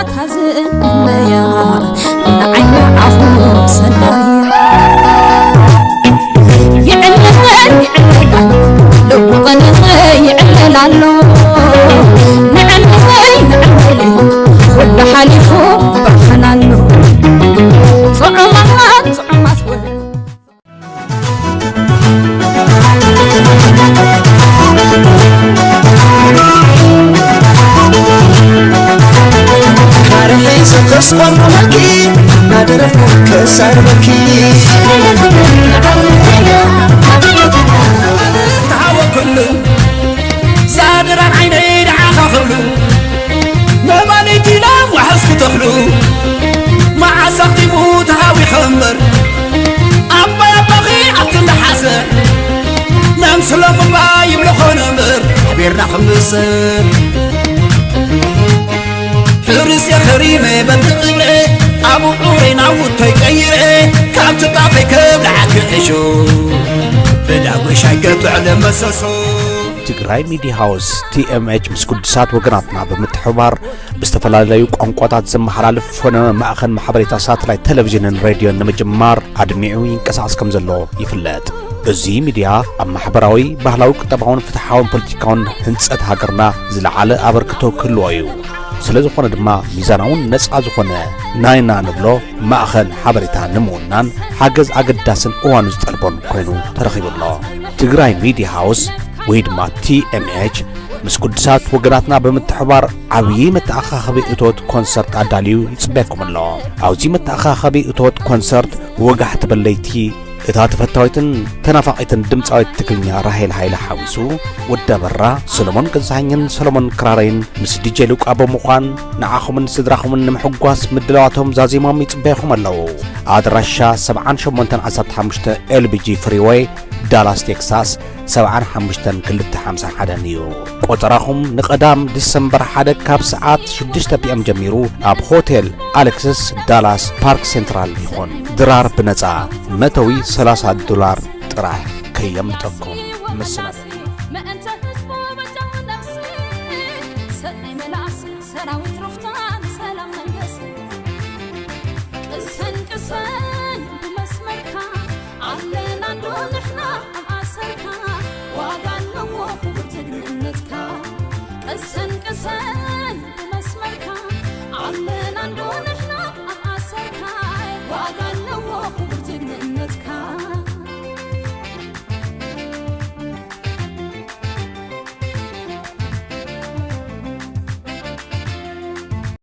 ታዝእለያ ንዓይ ንዓኹ ሰናያ። ይዕለል ይዕለል ልውቕን ይዕለል ኣሎ። ንዕለይ ንዕለይ ኩሉ ሓሊፉ ብርሃን ኣሎ። ጥዑማት ጥዑማት ወ ካርሒ ዝተስቆምኩመኪ እናደረፍኩ ክሳርበኪ ተሃወኩሉ ዛድራን ዓይነይ ደዓኻ ክብሉ መባሊት ኢሎም ዋሕስ ክተኽሉ መዓስ ኣኽቲሙ ተሃዊኸ እምበር ኣባይ ኣባኺ ኣብቲ እንዳሓሰ ነምስሎም እባ ይብሎ ኾነ እምበር ሓቢርና ክምሰል ሕርስ የኸሪመ በብእብረ ኣብ ዑረይ ናውቶይ ቀይረ ካብቲ ጣፈይ ከብልዓኪ ሕሾ ብዳጎሻይ ገጥዕለ መሰሶ ትግራይ ሚድያ ሃውስ፣ ቲ ኤም ኤች፣ ምስ ግዱሳት ወገናትና ብምትሕብባር ብዝተፈላለዩ ቋንቋታት ዘመሓላልፍ ፈነወ ማእኸል ሓበሬታ ሳተላይት ቴሌቪዥንን ሬድዮን ንምጅማር ኣድሚዑ ይንቀሳቐስ ከም ዘሎ ይፍለጥ። እዚ ሚድያ ኣብ ማሕበራዊ፣ ባህላዊ፣ ቁጠባውን ፍትሓውን ፖለቲካውን ህንፀት ሃገርና ዝለዓለ ኣበርክቶ ክህልዎ እዩ። ስለ ዝኾነ ድማ ሚዛናውን ነፃ ዝኾነ ናይና ንብሎ ማእኸል ሓበሬታ ንምውናን ሓገዝ ኣገዳስን እዋኑ ዝጠልቦን ኮይኑ ተረኺቡ ኣሎ። ትግራይ ሚድያ ሃውስ ወይ ድማ ቲ ኤም ኤች ምስ ግዱሳት ወገናትና ብምትሕባር ዓብዪ መተኣኻኸቢ እቶት ኮንሰርት ኣዳልዩ ይፅበየኩም ኣሎ። ኣብዚ መተኣኻኸቢ እቶት ኮንሰርት ወጋሕቲ በለይቲ እታ ተፈታዊትን ተናፋቒትን ድምፃዊት ትግርኛ ራሄል ሃይለ ሓዊሱ ወዲ ኣበራ፣ ሰሎሞን ገዛኸኝን ሰሎሞን ክራረይን ምስ ዲጄ ሉቃ ብምዃን ንዓኹምን ስድራኹምን ንምሕጓስ ምድላዋቶም ዛዚሞም ይፅበየኹም ኣለዉ። ኣድራሻ ሰብዓን ሸሞንተን ዓሰርተ ሓሙሽተ ኤል ቢ ጂ ፍሪወይ ዳላስ ቴክሳስ ሰብዓን ሓሙሽተን ክልተ ሓምሳን ሓደን እዩ። ቆጸራኹም ንቐዳም ዲሰምበር ሓደ ካብ ሰዓት ሽዱሽተ ፒ ኤም ጀሚሩ ኣብ ሆቴል ኣሌክስስ ዳላስ ፓርክ ሴንትራል ይኹን። ድራር ብነጻ፣ መእተዊ ሰላሳ ዶላር ጥራሕ። ከየምልጠኩም። መሰናድኦ።